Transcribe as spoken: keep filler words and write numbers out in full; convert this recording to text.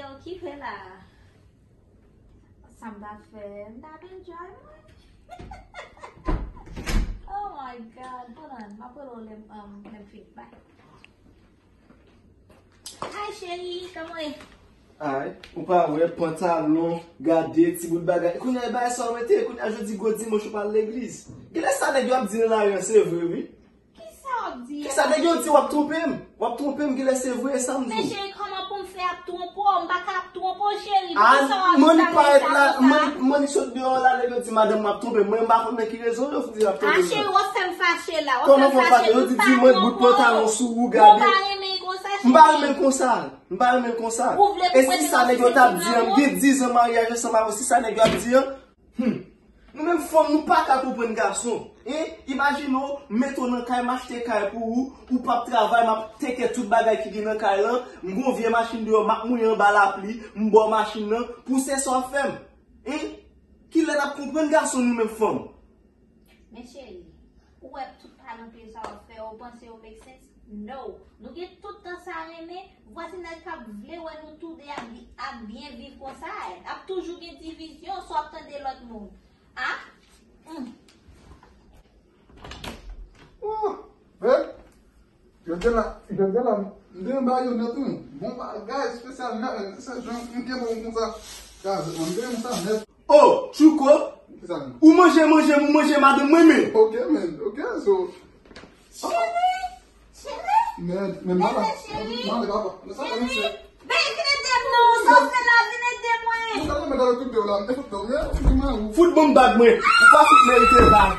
Okipe la. Sa m t ap fè, m t ap enjoy mwen. Oh my God, hold on, m ap rele w lè m, um, lè m fini. Bye. Hi, cheri, kòman w ye? Ay, ou pa wè, pantalon, gade, ti bout bagay. Kounye a, e bagay sa w mete, kounye a, jodi gwo dimanch ou pa al legliz. Genlè sa nèg yo ap di nan lari a, se vre, wi. Kisa w ap di a? Kisa nèg yo di, w ap twonpe m? W ap twonpe m, genlè se vre, sa m di. Men cheri, kòman pou m fè ap twonpe w? M pa ka ap twonpe w, cheri. Ah, kisa w ap di, Monique parèt la, Monique, Monique sot deyò la, nèg yo di madanm m ap twonpe m. Mwen, m pa konn nan ki rezon yo di ap twonpe m. Ah, cheri, w ap fè m fache la, w ap fè m fache. Kòman pou w fache? Yo di, di mwen bout pantalon sou ou, gade. Ou pa renmen l konsa, cheri. M pa renmen l konsa. M pa renmen l konsa. Ou vle pou... E si sa nèg yo t ap di an, m gen diz an maryaj ansanm avè w, si sa nèg yo ap di an, hmm. Nou menm fanm, nou pa ka konprann gason. Hein? Imajine w, m mete w nan kay, m achte kay pou ou, ou p ap travay, m ap teke tout bagay ki gen nan kay lan, m gon vye machin deyò, m ap mouye anba lapli, m ba w machin nan, pou se sa w ap fè m. Hein? Kilè n ap konprann gason nou menm fanm? Men cheri, ou wè tout palantre sa w ap fè, ou panse yo make sense? No. Nou gen tout tan sa renmen, vwazinaj pa vle wè nou toude ap, ap byen viv konsa, ap toujou gen divizyon, sa w ap tande lòt moun. Ah? Hmm. Oh, babe. Jodi la, jodi la, m te anba yo nèt wi. Bon bagay espesyal nèt, men se jan m kenbe w konsa. Gaz, m te konsa nèt. Oh, Tchouko, ou manje manje m, ou manje madanm mwen men. Ok, men, ok, so. Cheri, cheri. Men, men, mala, mala, papa. Sa, men, se. Babe, vin ede m non, sa w fè la, vin ede mwen. Sa, men, mwen, gade tout de w la, m te fout non, men, ou di mwen, ou. Fout ban m bag mwen, ou pa fout merite bag.